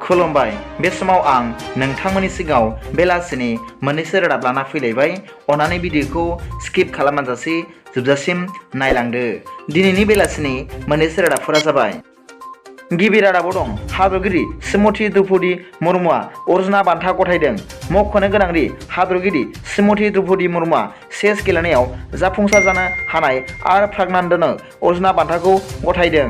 खुलुमबाय बे समाव आं नोंथांमोननि सिगाङाव बेलासिनि मोननैसो रादाब लाना फैलायबाय। अन्नानै भिडिअखौ स्किप खालामाजासे जोबजासिम नायलांदो। दिनैनि बेलासिनि मोननैसो रादाबफोरा जाबाय। गिबि रादाबाव दं हादरगिरि श्रीमती द्रौपदी मुर्मुआ अर्जुन बान्था गथायदों। मख'नो गोनांदि हादरगिरि श्रीमती द्रौपदी मुर्मुआ चेस गेलेनायाव जाफुंसार जानो हानाय आर प्राग्नान्दनो अर्जुन बान्थाखौ गथायदों।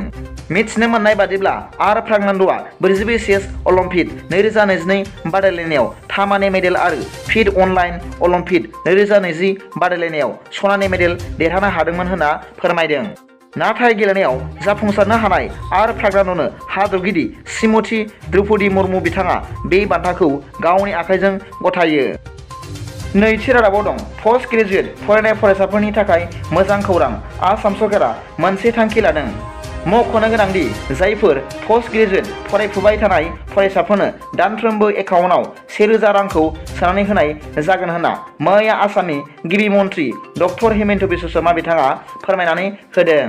मिथिनो मोननाय बादिब्ला आर प्राग्नान्दआ 42 चेस अलिम्पियाड 2022 बादायलायनायाव तामानि मेडेल आरो फिड अनलाइन अलिम्पियाड 2020 बादायलायनायाव सनानि मेडेल देरहानो हादोंमोन होनना फोरमायदों। नाथाय गेलेनायाव जाफुंसारनो हानाय आर प्राग्नान्दनो हादरगिरि श्रीमती द्रौपदी मुर्मु बिथाङा बे बान्थाखौ गावनि आखाइजों गथायो। नैथि रादाबाव दं पस्ट ग्रेजुएट फरायनाय फरायसाफोरनि थाखाय मोजां खौरां। आसाम सरकारा मोनसे थांखि लादों। मख'नो गोनांदि जायफोर पस्ट ग्रेजुएट फरायफुबाय थानाय फरायसाफोरनो दानफ्रोमबो एकाउन्टआव 1000 रांखौ सोनानै होनाय जागोन होनना मैया आसामनि गिबि मन्थ्रि डक्टर हिमन्त बिश्व शर्मा बिथाङा फोरमायनानै होदों।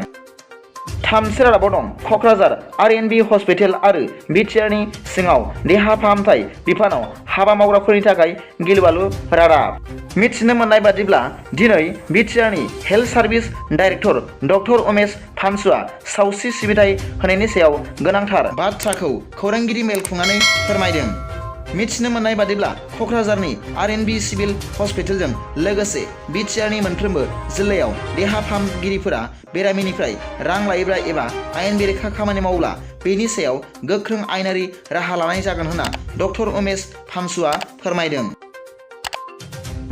थामथि रादाबाव दं क'क्राझार आर.एन.बि हस्पिटाल आरो बिटिआरनि सिङाव देहा फाहामथाय बिफानाव हाबा मावग्राफोरनि थाखाय गिलुबालु रादाब। मिथिनो मोननाय बादिब्ला दिनै बिटिआरनि health service director doctor Umesh Phansua सावस्रि सिबिथाय होनायनि सायाव गोनांथार बाथ्राखौ खौरांगिरि मेल खुंनानै फोरमायदों। मिथिनो मोननाय बादिब्ला क'क्राझारनि आर.एन.बि सिभिल हस्पिटालजों लोगोसे बिटिआरनि मोनफ्रोमबो जिल्लायाव देहा फाहामगिरिफोरा बेरामिनिफ्राय रां लायोब्ला एबा आयेन बेरेखा खामानि मावब्ला बेनि सायाव गोख्रों आयेनारि राहा लानाय जागोन होनना डक्टर उमेश फानसुआ फोरमायदों।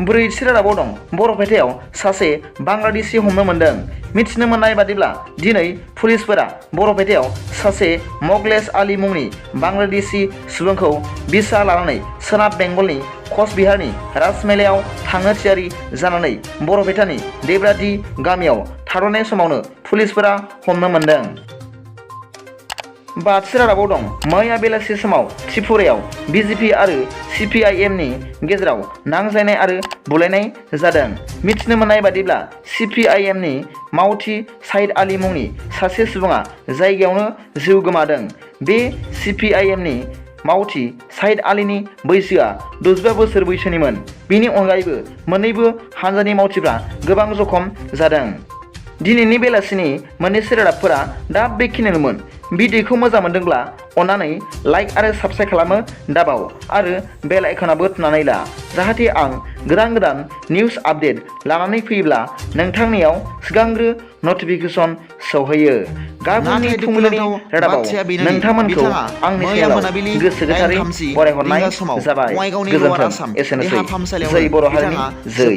ब्रैथि रादाबाव दं बरपेटायाव सासे बांलादेशी हमनो मोन्दों। मिथिनो मोननाय बादिब्ला दिनै पुलिसफोरा बरपेटायाव सासे मगलेश आली मुंनि बांलादेशी सुबुंखौ बिसा लानानै सोनाब बेंगलनि कचबिहारनि राजमेलायाव थांनो थियारि जानानै बरपेटानि देब्रादि गामियाव थाद'नाय समावनो पुलिसफोरा हमनो मोन्दों। बाथि रादाबाव दं मैया बेलासि समाव त्रिपुरायाव बिजेपि आरो सिपिआइएमनि गेजेराव नांज्लायनाय आरो बुलायनाय जादों। मिथिनो मोननाय बादिब्ला सिपिआइएमनि मावथि साइद आली मुंनि सासे सुबुङा जायगायावनो जिउ गोमादों। बे सिपिआइएमनि मावथि साइद आलीनि बैसोआ 65 बोसोर बैसोनिमोन। बेनि अनगायैबो मोन्नैबो हानजानि मावथिफ्रा गोबां जखम जादों। दिनैनि बेलासिनि मोननैसो रादाबफोरा दा बेखिनियानोमोन। भिडिअखौ मोजां मोनदोंब्ला अन्नानै लाइक आरो साबस्क्राइब खालामनो दाबाव आरो बेल आइकनाबो थुनानै ला, जाहाथे आं गोदान निउस आपडेट लानानै फैयोब्ला नोंथांनियाव सिगांग्रो नटिफिकेसन सौहैयो। गाबोननि फुंबिलिनि रादाबाव नोंथांमोनखौ आंनि चेनेलाव गोसो गोथारै बरायहरनाय जाबाय। गोजोन्थों। एसेनोसै। जै बर' हारिनि जै।